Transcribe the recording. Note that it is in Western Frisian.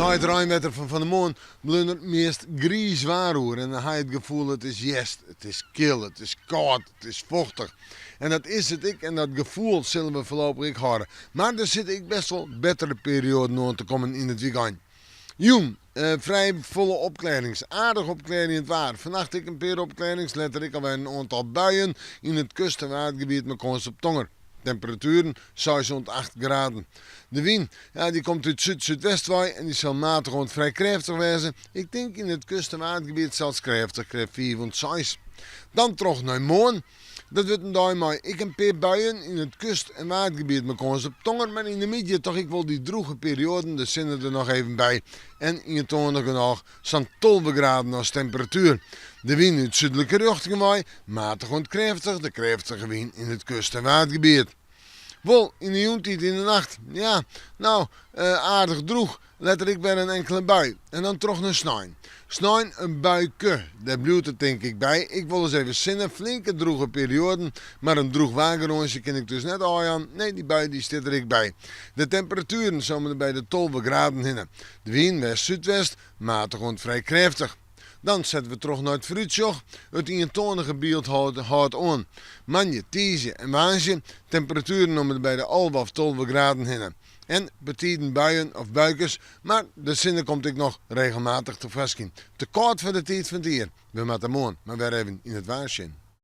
Nei it reinwetter fan fan 'e moarn bleaun der meast griis waar oer en dan ha je it gefoel it is hjerst, it is kil, it is kâld, it is fochtich. En dat is it ek en dat gefoel sille we foarlopich ek hâlde. Mar der sitte ek best wol bettere perioaden oan te kommen yn it wykein. Jûn, frij folle opklearrings, aardich opklearjend waar. Fannacht ek in pear opklearrings, letter ek alwer in oantal buien yn it kust en waadgebiet mei kâns op tonger. Temperatueren seis oant acht graden. De wyn, ja, dy komt út súd-súdwest wei en dy sil matich oant frij krêftich wêze. Ik tink yn it kust en waadgebiet sels krêftich, krêft fiif oant seis. Dan troch nei moarn. Dat wurdt in dei mei ek in pear buien yn it kust en waadgebiet mei kâns op tonger, mar yn de middei toch ek wol dy drûge perioaden, de sinne der noch even by en ientoanich genôch sa'n 12 graden as temperatuer. De wyn út súdlike rjochtingen wei, matich oant krêftich, de krêftige wyn yn it kust en waadgebiet. Wol yn de jûntiid yn de nacht, ja, no, aardich drûch, letter ek wer in inkele bui. En dan troch nei snein. Snein in buike, dêr bliuwt it tink ik by. Ek wolris even sinne, flinke drûge perioaden, mar in drûch waargarânsje kin ik dus net ôfjaan. Nee, dy bui dy stiet der ek by. De temperatueren sille by de 12 graden hinne. De wyn west-súdwest, matich oant frij krêftich. Dan sette we troch nei it foarútsjoch. It ientoanige byld hâldt oan. Moandei, tiisdei en woansdei temperatueren om en by de 11 of 12 graden hinne. En betiden buien of buikes, mar de sinne komt ek noch regelmatich tefoarskyn. Te kâld foar de tiid fan it jier. We moatte moarn mar wer even yn it waar sjen.